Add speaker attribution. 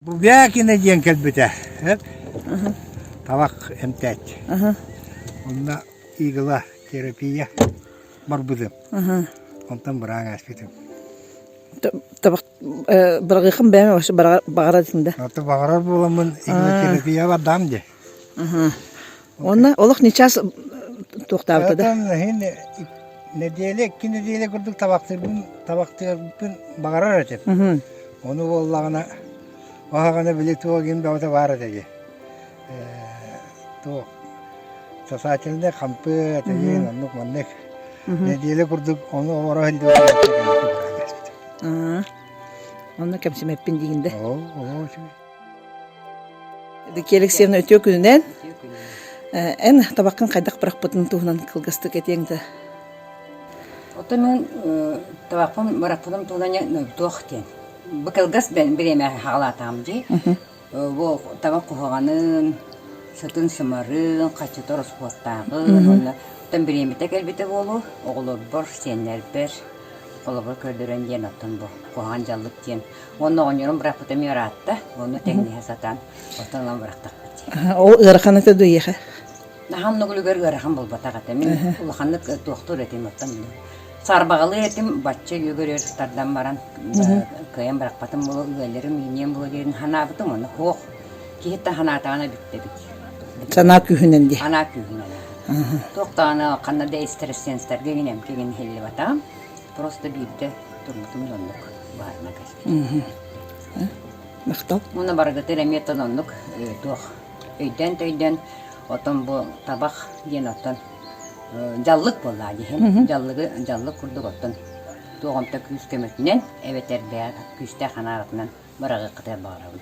Speaker 1: Бубякина диэн кэлбитэ. Табах эмтээччи. Онно игла терапия барбытым. Онтон быраан ааспытым.
Speaker 2: Табах быраҕыаххын бэйэм вообще баҕарар этим да.
Speaker 1: Аты баҕарар буоламмын иглотерапия бардам дии.
Speaker 2: Уонна олох ньычаас туохтаабыта да.
Speaker 1: Нэдиэлэ, икки нэдиэлэ курдук табахтыырбын, табахтыырбын баҕарар этим. Ону буоллаҕына, оһоҕуна били туох гин бөҕөтө баар этэ дии. Туох сосательный хампы этигин, оннук маннык. Нэдиэлэ курдук ону олоро сылдьыбытым.
Speaker 2: Онно кэмсимэппин диигин да.
Speaker 1: Оо, оо, үчүгэй.
Speaker 2: Евдокия Алексеевна үтүө күнүнэн. Эн табаххын хайдах бырахпытын туһунан кылгастык этиэҥ да.
Speaker 3: Оттон мин табахпын бырахпытым туһунан туох диэн. Бу кылгас бириэмэ хаҕалаатаҕым дии. Бу табах куһаҕанын, сытын-сымарын, хаччыта ороскуоттааҕын уонна оттон бириэмэтэ кэлбитэ буолуо, оҕолорбор, сиэннэрбэр холобур көрдөрөн диэн оттон бу куһаҕан дьаллык диэн Уонна оҕонньорум бырахпыта эмиэ ыраатта, онно тэҥнэһэ сатаан, оттон ылан бырахтахпыт дии.
Speaker 2: Ол ыарахан этэ дуо эйиэхэ?
Speaker 3: Наһаа оннук үлүгэр ыарахан буолбатах этэ. Мин улаханнык туохтуур этим, оттон саарбаҕалыы этим, бачча үөгүрүөр тардан баран кыайан бырахпатым буолуо, ыалларым ииниэм буолуо диэн санаабытым, ону суох. Киһиттэн санаатаҕына бүттэ эбит.
Speaker 2: Санаа күүһүнэн дии.
Speaker 3: Санаа күүһүнэн. Туох даҕаны ханна да экстрасенстарга гин эмке гин иһиллибатаҕым. Просто биирдэ турбутум да оннук баарына кэлбит.
Speaker 2: Махтал.
Speaker 3: Уонна барыгытын эмиэ оттон оннук туох өйдөөн-төйдөөн отон бу табах диэн оттон дьаллык буоллаа диһин. Дьаллыгы дьаллык курдук оттон туох онто күүс көмөтүнэн эбэтэр бэйэ күүстээх санааҕытынан быраҕыаххытыгар баҕарабын.